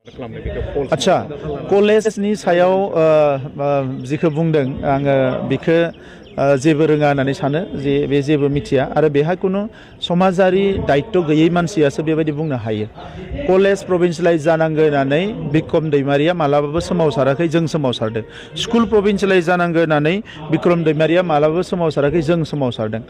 अच्छा कलेजनि सायाव जिखौ बुंदों आङो बिखौ जेबो रोङा होननानै सानो जे बे जेबो मिथिया आरो बेहा कुनु समाजारि दायित्व गैयै मानसियासो बेबायदि बुंनो हायो कलेज प्रभिन्सियेलाइज जानांगौ होननानै बिक्रम दैमारिया मालाबाबो सोमावसाराखै जों सोमावसारदों स्कुल प्रभिन्सियेलाइज जानांगौ होननानै बिक्रम दैमारिया मालाबाबो सोमावसाराखै जों सोमावसारदों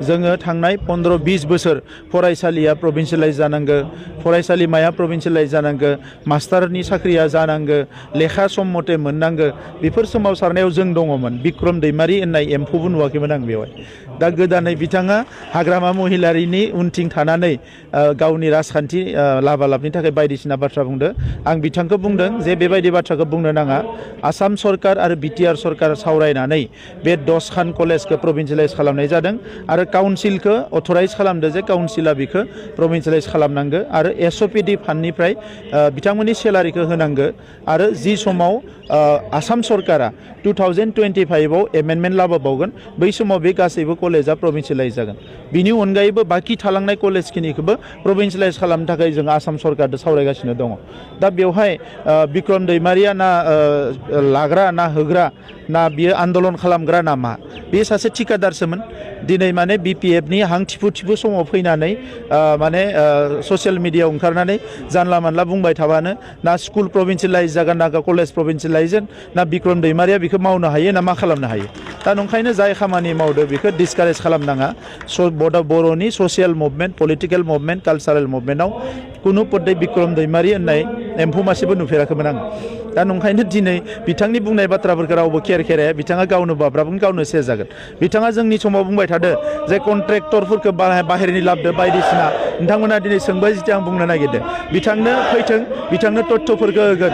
जोङो थांनाय 15-20 बोसोर फरायसालिया प्रभिन्सियेलाइज जानांगौ फरायसालिमाया प्रभिन्सियेलाइज जानांगौ मास्टारनि साख्रिया जानांगौ लेखा सम मथे मोननांगौ बेफोर सोमावसारनायाव जों दङमोन बिक्रम दैमारि होननाय एम्फौबो नुवाखैमोन आं बेवहाय दा गोदानै बिथाङा हाग्रामा महिलारिनि उनथिं थानानै गावनि राजखान्थि लाबालाबनि थाखाय बायदिसिना बाथ्रा बुंदों आं बिथांखौ बुंदों जे बेबायदि बाथ्राखौ बुंनो नाङा आसाम सरकार आरो बिटिआर सरकार सावरायनानै बे 10 खान कलेजखौ प्रभिन्सियेलाइज खालामनाय जादों आरो काउन्सिलखौ अथराइज खालामदों जे काउन्सिला बिखौ प्रभिन्सियेलाइज खालामनांगौ आरो एसअपिडि फान्डनिफ्राय बिथांमोननि सेलारिखौ होनांगौ आरो जि समाव आसाम सरकारा 2025 आव एमेन्डमेन्ट लाबोबावगोन बै समाव बे गासैबो कलेजा प्रभिन्सियेलाइज जागोन बिनि अनगायैबो बाखि थालांनाय कलेजखिनिखौबो प्रभिन्सियेलाइज खालामनो थाखाय जों आसाम सरकारजों सावरायगासिनो दङ दा बेवहाय बिक्रम दैमारिया ना लाग्रा ना होग्रा ना बियो आन्दलन खालामग्रा ना मा बे सासे ठिकादारसोमोन दिनै माने बिपिएफनि हां थिफु थिफु समाव फैनानै माने ससियेल मिडियायाव ओंखारनानै जानला मानला बुंबाय थाबानो ना स्कुल प्रभिन्सियेलाइज जागोन ना कलेज प्रभिन्सियेलाइज ना बिक्रम दैमारिया बेखौ मावनो हायो ना मा खालामनो हायो दा नंखायनो जाय खामानि मावदो बेखौ डिसकारेज खालामनाङा बर'नि social movement political movement cultural मुभमेन्टआव कुनु पदे बिक्रम दैमारि होननाय एम्फौ मासेबो नुफेराखैमोन आं दा नंखायनो दिनै बिथांनि बुंनाय बाथ्राफोरखौ रावबो खेराया बिथाङा गावनो बाब्राबगोन गावनो सेस जागोन बिथाङा जोंनि समाव बुंबाय थादो जे कन्ट्रेक्टरफोरखौ बाहेरनि लाबदो बायदिसिना नोंथांमोना दिनै सोंबाय जिथु आं बुंनो नागिरदों बिथांनो फैथों बिथांनो तथ्यफोरखौ होगोन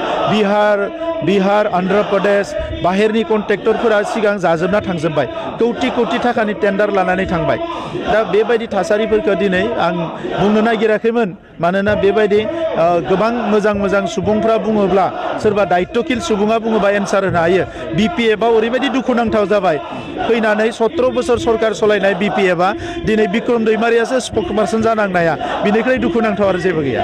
बिहार अन्ध्र प्रदेश बाहेरनि कन्ट्रेक्टरफोरा सिगां जाजोबना थांजोब्बाय कौटि थाखानि टेन्डार लानानै थांबाय दा बेबायदि थासारिफोरखौ दिनै आं बुंनो नागिराखैमोन मानोना बेबायदि गोबां मोजां सुबुंफ्रा बुङोब्ला सोरबा दायित्वकिल सुबुङा बुङोबा एन्सार होनो हायो बिपिएफआव ओरैबायदि दुखुनांथाव जाबाय फैनानै 17 बोसोर सरकार सलायनाय बिपिएफआ दिनै बिक्रम दैमारियासो स्पक्सपारसन जानांनाया बिनिख्रुइ दुखुनांथाव आरो जेबो गैया